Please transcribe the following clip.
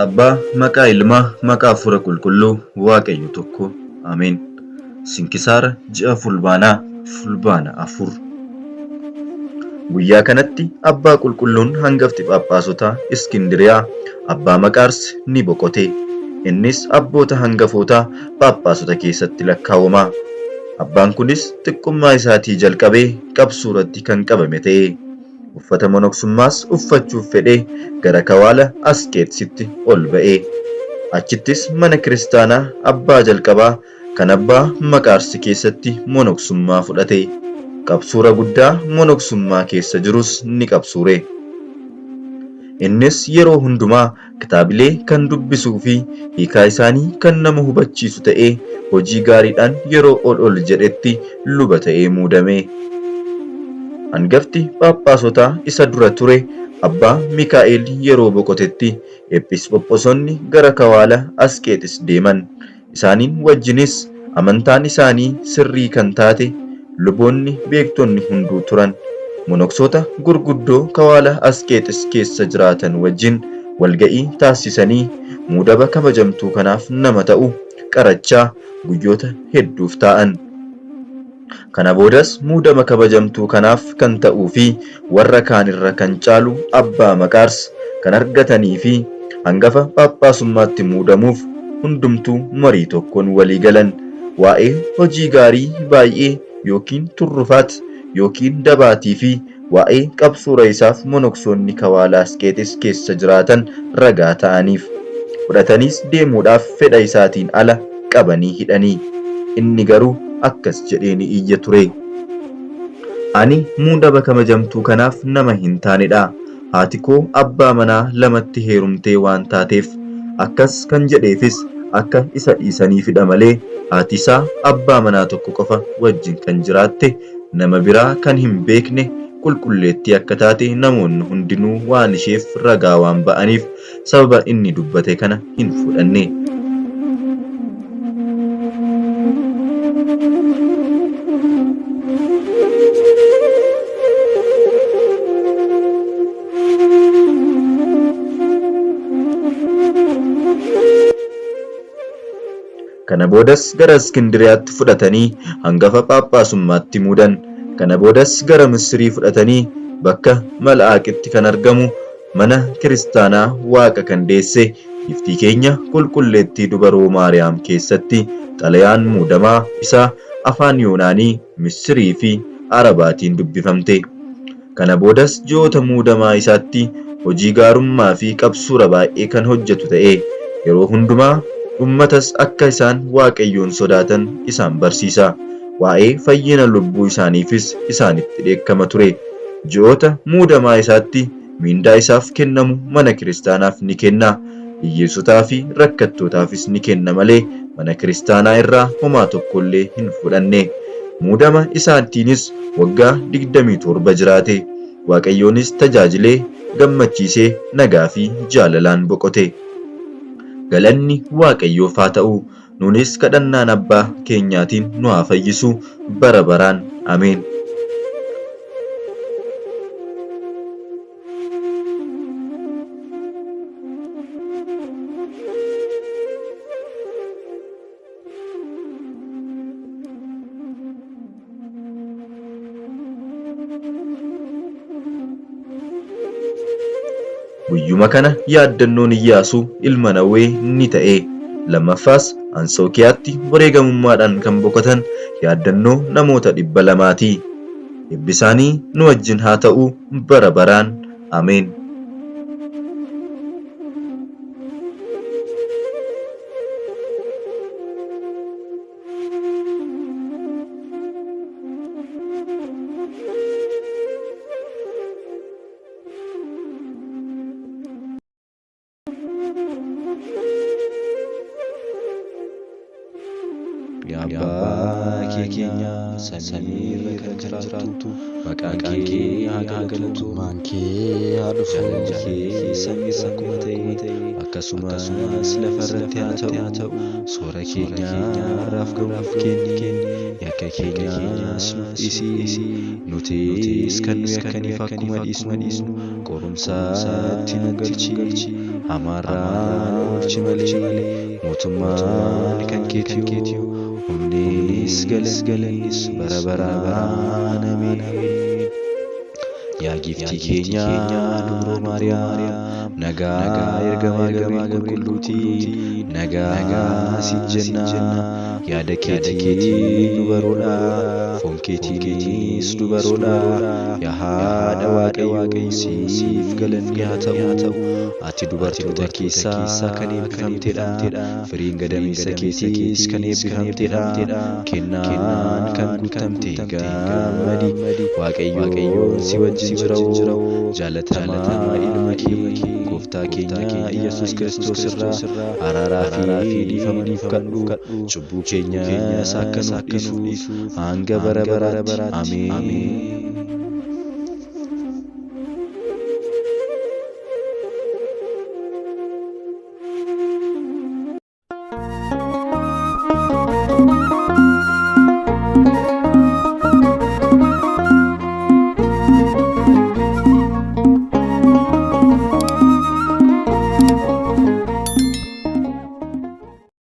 Maqaa Abbaa, maqaa Ilmaa, maqaa Hafuura Qulqulluu, Waaqayyo tokko. Ameen. Sinkisaara ji'a Fulbaanaa, Fulbaana 4. Guyyaa kanatti Abbaa Qulqulluun hangafti Phaaphaasotaa Iskindiriyaa Abbaa Maqaars ni boqote. Innis abboota hangafootaa Phaaphaasota keessatti lakkaawama. Abbaan kunis xiqqummaa isaatii jalqabee qabsuuratti kan qabame ta'e. Uffata monoksummaas uffachuuf fedhee gara kawaala Asqeexitti ol ba'e. Achittis mana kiristaanaa abbaa jalqabaa kan abbaa Maqaarsi keessatti monoksummaa fudhate. Qabsuura guddaa monoksummaa keessa jirus ni qabsuure. Innis yeroo hundumaa kitaabilee kan dubbisuu fi hiikaa isaanii kan nama hubachiisu ta'ee hojii gaariidhaan yeroo ol ol jedhetti luba ta'ee muudame. Hangafti Phaaphaasotaa isa dura ture Abbaa Mikaa'el yeroo boqotetti Ephisphophosoonni gara kawaala Asqeexis deeman. Isaaniin wajjinis amantaan isaanii sirrii kan taate luboonni beektonni hunduu turan. Monoksoota gurguddoo kawaala Asqeexis keessa jiraatan wajjin walga'ii taassisanii muudaba kabajamtuu kanaaf nama ta'u qarachaa guyyoota hedduuf taa'an. Kana boodas muudama kabajamtuu kanaaf kan ta'uu fi warra kaan irra kan caalu Abbaa Maqaars kan argatanii fi hangafa Phaaphaasummaatti muudamuuf hundumtuu marii tokkoon walii galan. Waa'ee hojii gaarii baay'ee ykn turrufaat ykn dabaatii fi waa'ee qabsuura isaaf monoksoonni kawaala Asqeexis keessa jiraatan ragaa ta'aniif. Fudhataniis deemuudhaaf fedha isaatiin ala qabanii hidhanii. Inni garuu akkas jedhee ni iyya ture. Ani muudama kabajamtuu kanaaf nama hin taanedha. Haati koo abbaa manaa lamatti heerumtee waan taateef. Akkas kan jedheefis akka isa dhiisaniifidha malee haati isaa abbaa manaa tokko qofa wajjin kan jiraatte nama biraa kan hin beekne qulqulleettii akka taate namoonni hundinuu waan isheef ragaa waan ba'aniif sababa inni dubbate kana hin fudhanne. Kana boodas gara Iskindiriyaatti fudhatanii hangafa Phaaphaasummaatti muudan. Kana boodas gara Misirii fudhatanii bakka Mal'aaqitti kan argamu mana kiristaanaa Waaqa kan deesse Giiftii keenya Qulqulleettii Dubaroo Maariyaam keessatti xalayaan muudamaa isaa afaan Yoonaanii, Misirii fi Arabaatiin dubbifamte. Kana boodas ji'oota muudamaa isaatti hojii gaarummaa fi qabsuura baay'ee kan hojjetu ta'e. Yeroo hundumaa ummatas akka isaan Waaqayyoon sodaatan isaan barsiisa. Waa'ee fayyina lubbuu isaaniifis isaanitti dheekkama ture. Ji'oota muudamaa isaatti miindaa isaaf kennamu mana kiristaanaaf ni kenna. Hiyyeessotaa fi rakkattootaafis ni kenna malee mana kiristaanaa irraa homaa tokkollee hin fudhanne. Muudama isaatiinis waggaa 27 jiraate. Waaqayyoonis tajaajilee, gammachiisee nagaa fi jaalalaan boqote. Galanni Waaqayyoof haa ta'u, nuunis kadhannaan abbaa keenyaatiin nu haa fayyisu bara baraan. Ameen. Guyyuma kana yaaddannoon Iyyaasuu ilma Nawwee ni ta'e. Lammaffaas Antsookiyaatti wareegamummaadhaan kan boqotan yaaddannoo namoota 200 ti. Eebbisaanii nu wajjin haa ta'u bara baraan. Ameen. Yaa Abbaa keenya samii irra kan jiraattu, maqaan kee haa galatu, mootummaan kee haa dhufu, jaalalli kee samii irra akkuma ta'e akkasumas lafa irratti haa ta'u. Soora keenya har'aaf ga'u nuuf kenni, yakka keenyas nuuf dhiisi, nutis kan nu yakkaniif akkuma dhiisnu, qorumsaatti nu galchi, hamaarraa nu oolchi malee, mootummaan kan keetiyyuu, humnis galannis bara baraan. Ameen. Yaa giiftii keenya Dubroo Maariyaam, nagaa ergamaa Gabri'eel qulqulluutiin nagaa siin jenna. Yaada keetiin dubaroodha, foon keetiinis dubaroodha. Yaa haadha Waaqayyoo, siif galanni haa ta'u. Ati dubartoota keessaa kan eebbifamtedha, firiin gadameessa keetiis kan eebbifamtedha. Kennaan kan guutamte gammadi, Waaqayyoon si wajjin jira. Jaalatamaa ilma kee Gooftaa keenya Iyyasuus Kiristoos irraa araaraa fi dhiifama nuuf kadhu, cubbuu keenyas akka nuuf dhiisu hanga bara baraatti. Ameen.